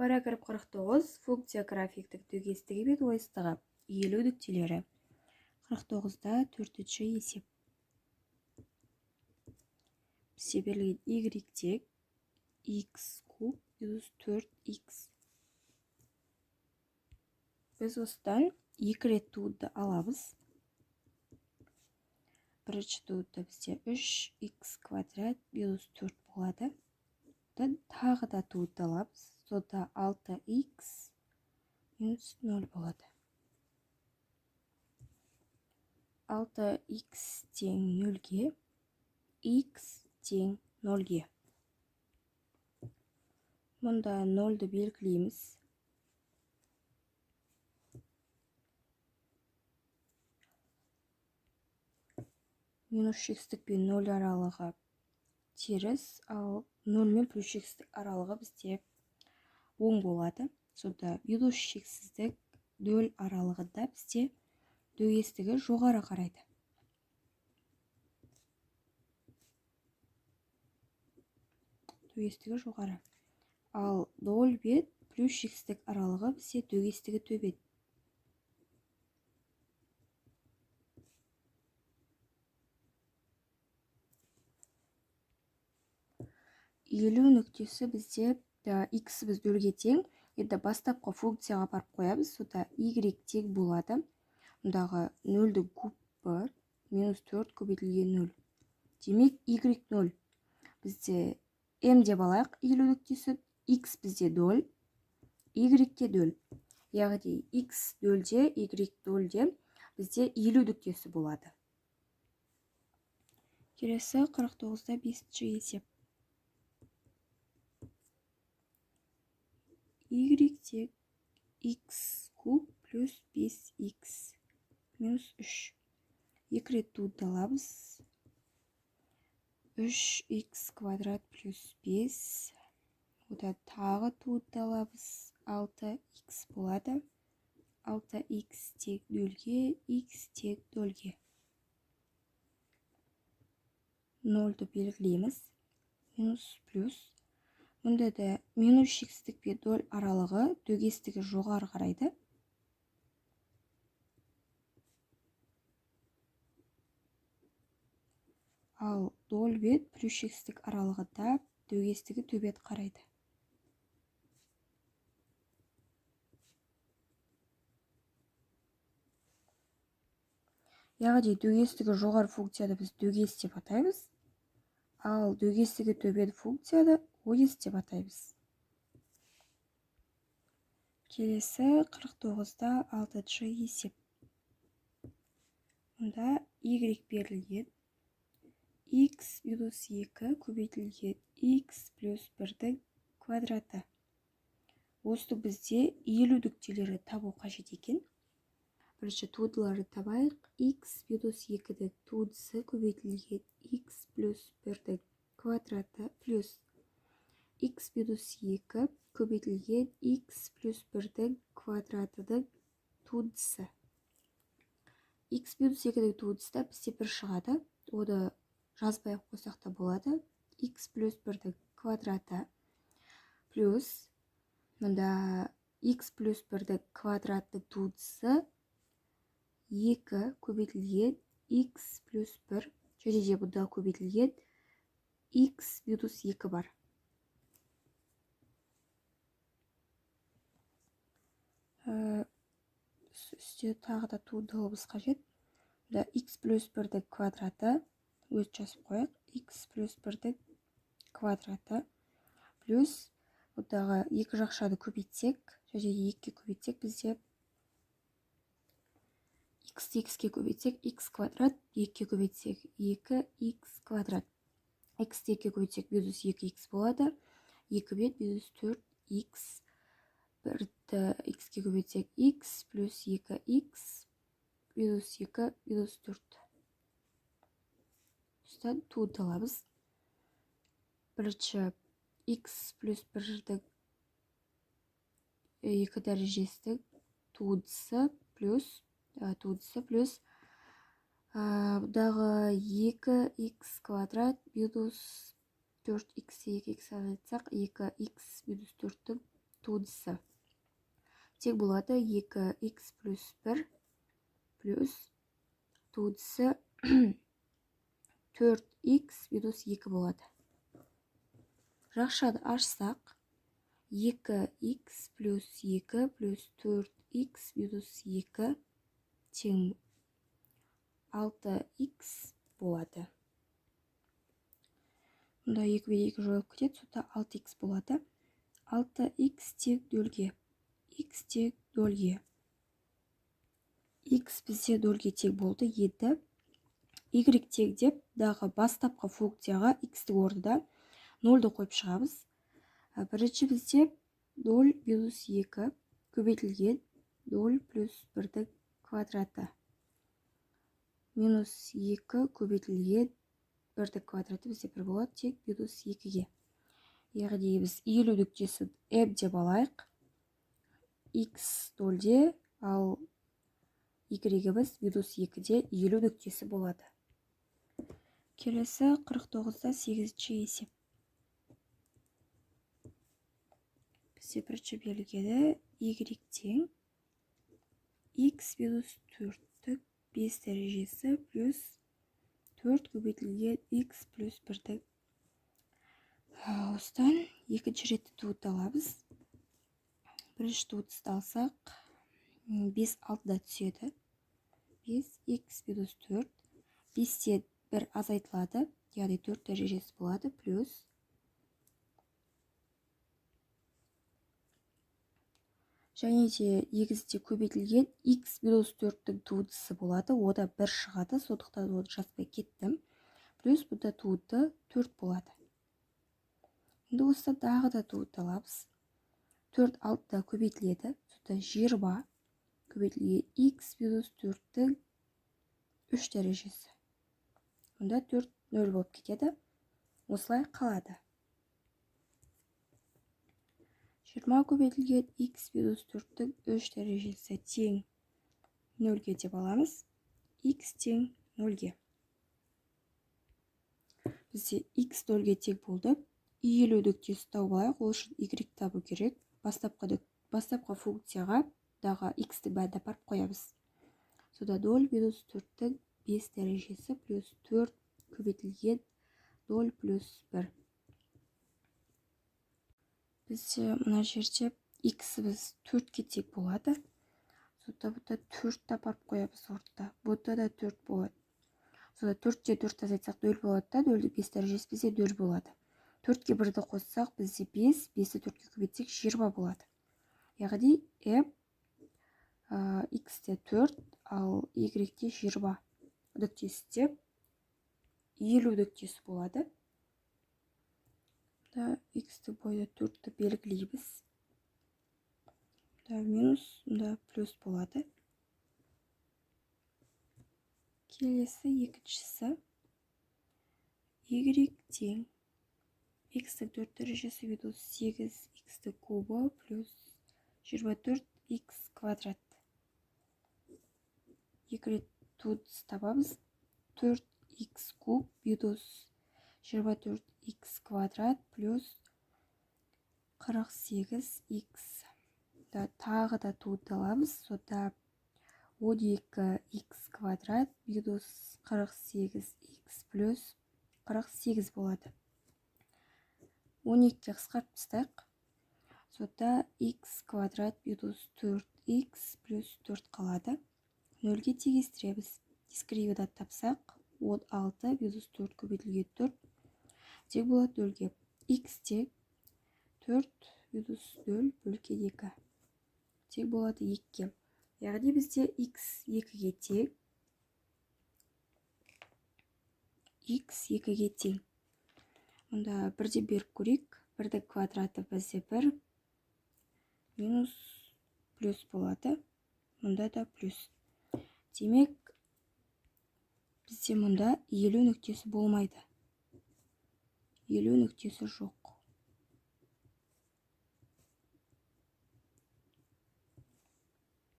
Параграф 49. Функция графиктік дөгестігі мен ойыстығы. Иілу нүктелері. 49-да 4-ші есеп. Бізде берілген y тең x куб минус 4x. Біз осыдан 2 рет туынды аламыз. Бірінші туынды бізде 3x квадрат минус 4 болады. Одан тағы да туынды аламыз. Сонда 6x минус 0 болады. 6x тең 0-ге, x тең 0-ге. Мұнда 0-ды белгілейміз. Минус шексіздік пен 0 аралығы теріс, ал 0 мен плюс шексіздік аралығы бізде оң болады. Сонда минус шексіздік 0 аралығында бізде дөгестігі жоғары қарайды. Дөгестігі жоғары. Ал 0 бет плюс шексіздік аралығы бізде дөгестігі төмен. Иілу нүктесі бізде x біз 0-ге тең. Енді бастапқы функцияға апарып қоямыз. Сонда y тең болады. Мұндағы 0-дің кубы минус 4 көбейтілген 0. Демек y 0. Бізде m деп алайық иілу нүктесі. X бізде 0, y те 0. Яғни x 0-де, y 0-де бізде иілу нүктесі болады. Келесі 49-да 5-ші есеп. Y тең x куб плюс 5x минус 3. 2 рет туынды аламыз. 3x квадрат плюс 5. Одан тағы туынды аламыз. 6x болады. 6x тең 0-ге, x тең 0-ге. 0-ды белгілейміз. Минус плюс. Мұнда да минус шексіздік пен 0 аралығы дөгестігі жоғары қарайды. Ал 0 бет плюс шексіздік аралығында дөгестігі төмен қарайды. Яғни дөгестігі жоғары функцияны біз дөгес деп атаймыз. Ал дөгестігі төмен функцияны ойыс деп атаймыз. Келесі 49-да 6-шы есеп. Мұнда y берілген x минус 2 көбейтілген x плюс 1-дің квадраты. Осы бізде иілу нүктелері табу қажет екен. Бірінші туындыларды табайық. X минус 2-дің туындысы көбейтілген x плюс 1-дің квадраты плюс x минус 2 көбейтілген x плюс 1-дің квадратының туындысы. X минус 2-дің туындысы да бізде 1 шығады. Оны жазбай ақ қойсақ та болады. X плюс 1-дің квадраты плюс мында x плюс 1-дің квадратының туындысы 2 көбейтілген x плюс 1 және де бұнда көбейтілген x минус 2 бар. Үсте тағы да туындылығымыз қажет. Мында x плюс 1-дің квадраты, өз жазып қояйық. X плюс 1-дің квадраты плюс бұндағы екі жақшаны көбейтсек, және 2-ге көбейтсек бізде x x-ке көбейтсек x квадрат, 2-ге көбейтсек 2x квадрат. X 2-ге көбейтсек минус 2x болады. 2 бет минус 4x. 1-ді x-ке көбейтсек x плюс 2x минус 2 минус 4. Осыдан туынды аламыз. Бірінші x плюс 1-дің 2 дәрежесінің туындысы плюс бұндағы 2x квадрат минус 4x 2x азайтсақ 2x минус 4-тің туындысы тең болады 2х плюс 1 плюс туындысы 4х минус 2 болады. Жақшаны ашсақ, 2х плюс 2 плюс 4х минус 2 тең 6х болады. Мұнда 2 мен 2 жойылып кетеді, сонда 6х болады. 6х тең 0-ге. Х тең 0-ге. Х бізде 0-ге тең болды. Енді y тең деп дағы бастапқы функцияға х-тің орнына 0-ды қойып шығамыз. Бірінші бізде 0 минус 2 көбейтілген 0 плюс 1-дің квадраты минус 2 көбейтілген 1-дің квадраты бізде 1 болады, тең минус 2-ге. Яғни біз иілу нүктесін m деп алайық. X 0-де, ал y-іміз минус 2-де иілу нүктесі болады. Келесі 49-да 8-ші есеп. Бізде бірінші берілгені y тең x минус 4-тік 5 дәрежесі плюс 4 көбейтілген x плюс 1-дің. Осыдан екінші ретті туынды аламыз. Бірінші туындысын алсақ, 5 6-да түседі. 5 x минус 4, 5-те 1 азайтылады, яғни 4 дәрежесі болады, плюс және де негізде көбейтілген x минус 4-тің туындысы болады, ода 1 шығады, сондықтан оны жазбай кеттім. Плюс бұнда туынды 4 болады. Енді осыдан тағы да туынды аламыз. 4 6-да көбейтіледі, сонда 20 көбейтілген x минус 4-тің 3 дәрежесі. Мұнда 4 0 болып кетеді. Осылай қалады. 20 көбейтілген x минус 4-тің 3 дәрежесі тең 0-ге деп аламыз. X тең 0-ге. Бізде x 0-ге тең болды. Иілу нүктесі тауып алайық. Ол үшін y табу керек. Бастапқы функцияға дағы x-ті бәрін апарып қоямыз. Сонда 0 минус 4-тің 5 дәрежесі плюс 4 көбейтілген 0 плюс 1. Бізде мына жерде x-іміз 4-ке тең болады. Сонда бұнда 4-ті апарып қоямыз ортада. Бұнда да 4 болады. Сонда 4-те 4 азайтсақ 0 болады да, 0-дің 5 дәрежесі бізде 0 болады. 4-ке 1-ді қоссақ бізде 5, 5-ті 4-ке көбейтсек 20 болады. Яғни m x-те 4, ал y-те 20 нүктесі деп иілу нүктесі болады. Да, x-ті бойда 4-ті белгілейміз. Да, минус, да, плюс болады. Келесі екіншісі y тең x-тің 4 дәрежесі минус 8 x-ті кубы плюс 24 x квадрат. Екі рет туындысын табамыз. 4x куб минус 24x квадрат плюс 48x. Да, тағы да туынды аламыз. Сонда 12x квадрат минус 48x плюс 48 болады. 12-ге қысқартып тастайық. Сонда x квадрат минус 4x плюс 4 қалады. 0-ге теңестіреміз. Дискриминант тапсақ, 16 минус 4 көбейтілген 4 тең болады 0-ге. X тең 4 минус 0 бөлінген 2 тең болады 2-ге. Яғни бізде x 2-ге тең, x 2-ге тең. Мұнда бірден беріп көрейік. 1-дің квадраты бізде 1 минус плюс болады. Мұнда да плюс. Демек, бізде мұнда иілу нүктесі болмайды. Иілу нүктесі жоқ.